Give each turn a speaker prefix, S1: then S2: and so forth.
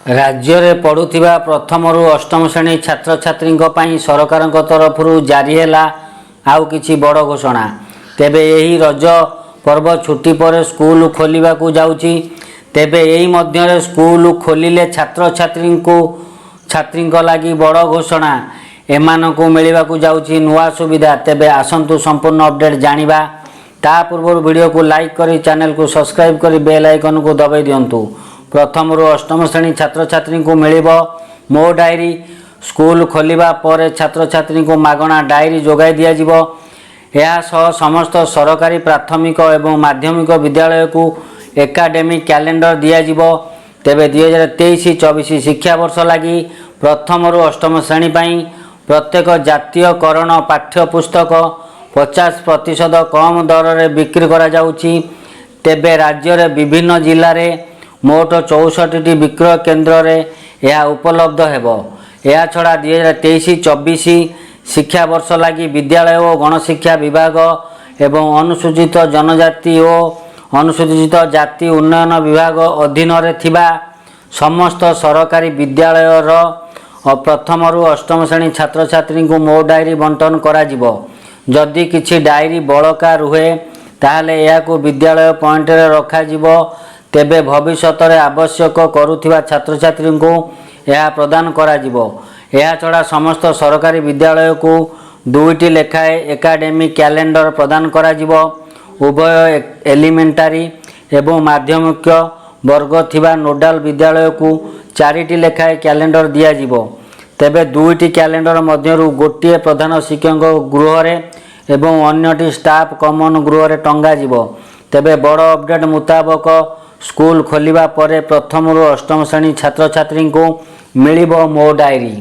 S1: ରାଜ୍ୟରେ ପଢ଼ୁଥିବା ପ୍ରଥମରୁ ଅଷ୍ଟମ ଶ୍ରେଣୀ ଛାତ୍ରଛାତ୍ରୀଙ୍କ ପାଇଁ ସରକାରଙ୍କ ତରଫରୁ ଜାରି ହେଲା ଆଉ କିଛି ବଡ଼ ଘୋଷଣା। ତେବେ ଏହି ରଜ ପର୍ବ ଛୁଟି ପରେ ସ୍କୁଲ ଖୋଲିବାକୁ ଯାଉଛି। ତେବେ ଏହି ମଧ୍ୟରେ ସ୍କୁଲ ଖୋଲିଲେ ଛାତ୍ରୀଙ୍କ ଲାଗି ବଡ଼ ଘୋଷଣା। ଏମାନଙ୍କୁ ମିଳିବାକୁ ଯାଉଛି ନୂଆ ସୁବିଧା। ତେବେ ଆସନ୍ତୁ, ସମ୍ପୂର୍ଣ୍ଣ ଅପଡେଟ୍ ଜାଣିବା। ତା ପୂର୍ବରୁ ଭିଡ଼ିଓକୁ ଲାଇକ୍ କରି, ଚ୍ୟାନେଲକୁ ସବସ୍କ୍ରାଇବ୍ କରି ବେଲ୍ ଆଇକନକୁ ଦବାଇ ଦିଅନ୍ତୁ। ପ୍ରଥମରୁ ଅଷ୍ଟମ ଶ୍ରେଣୀ ଛାତ୍ରଛାତ୍ରୀଙ୍କୁ ମିଳିବ ମୋ ଡାଏରୀ। ସ୍କୁଲ ଖୋଲିବା ପରେ ଛାତ୍ରଛାତ୍ରୀଙ୍କୁ ମାଗଣା ଡାଏରୀ ଯୋଗାଇ ଦିଆଯିବ। ଏହା ସହ ସମସ୍ତ ସରକାରୀ ପ୍ରାଥମିକ ଏବଂ ମାଧ୍ୟମିକ ବିଦ୍ୟାଳୟକୁ ଏକାଡେମିକ୍ କ୍ୟାଲେଣ୍ଡର ଦିଆଯିବ। ତେବେ 2023-24 ଶିକ୍ଷାବର୍ଷ ଲାଗି ପ୍ରଥମରୁ ଅଷ୍ଟମ ଶ୍ରେଣୀ ପାଇଁ ପ୍ରତ୍ୟେକ ଜାତୀୟକରଣ ପାଠ୍ୟପୁସ୍ତକ 50% କମ୍ ଦରରେ ବିକ୍ରି କରାଯାଉଛି। ତେବେ ରାଜ୍ୟରେ ବିଭିନ୍ନ ଜିଲ୍ଲାରେ ମୋଟ 64ଟି ବିକ୍ରୟ କେନ୍ଦ୍ରରେ ଏହା ଉପଲବ୍ଧ ହେବ। ଏହାଛଡ଼ା 2023-24 ଶିକ୍ଷାବର୍ଷ ଲାଗି ବିଦ୍ୟାଳୟ ଓ ଗଣଶିକ୍ଷା ବିଭାଗ ଏବଂ ଅନୁସୂଚିତ ଜନଜାତି ଓ ଅନୁସୂଚିତ ଜାତି ଉନ୍ନୟନ ବିଭାଗ ଅଧୀନରେ ଥିବା ସମସ୍ତ ସରକାରୀ ବିଦ୍ୟାଳୟର ପ୍ରଥମରୁ ଅଷ୍ଟମ ଶ୍ରେଣୀ ଛାତ୍ରଛାତ୍ରୀଙ୍କୁ ମୋ ଡାଏରୀ ବଣ୍ଟନ କରାଯିବ। ଯଦି କିଛି ଡାଏରୀ ବଳକା ରୁହେ, ତାହେଲେ ଏହାକୁ ବିଦ୍ୟାଳୟ ପଏଣ୍ଟରେ ରଖାଯିବ। ତେବେ ଭବିଷ୍ୟତରେ ଆବଶ୍ୟକ କରୁଥିବା ଛାତ୍ରଛାତ୍ରୀଙ୍କୁ ଏହା ପ୍ରଦାନ କରାଯିବ। ଏହାଛଡ଼ା ସମସ୍ତ ସରକାରୀ ବିଦ୍ୟାଳୟକୁ ଦୁଇଟି ଲେଖାଏଁ ଏକାଡେମିକ୍ କ୍ୟାଲେଣ୍ଡର ପ୍ରଦାନ କରାଯିବ। ଉଭୟ ଏଲିମେଣ୍ଟାରୀ ଏବଂ ମାଧ୍ୟମିକ ବର୍ଗ ଥିବା ନୋଡାଲ ବିଦ୍ୟାଳୟକୁ ଚାରିଟି ଲେଖାଏଁ କ୍ୟାଲେଣ୍ଡର ଦିଆଯିବ। ତେବେ ଦୁଇଟି କ୍ୟାଲେଣ୍ଡର ମଧ୍ୟରୁ ଗୋଟିଏ ପ୍ରଧାନ ଶିକ୍ଷକଙ୍କ ଗୃହରେ ଏବଂ ଅନ୍ୟଟି ଷ୍ଟାଫ୍ କମନ ଗୃହରେ ଟଙ୍ଗାଯିବ। ତେବେ ବଡ଼ ଅପଡେଟ୍ ମୁତାବକ, ସ୍କୁଲ ଖୋଲିବା ପରେ ପ୍ରଥମରୁ ଅଷ୍ଟମ ଶ୍ରେଣୀ ଛାତ୍ରଛାତ୍ରୀଙ୍କୁ ମିଳିବ ମୋ ଡାଏରୀ।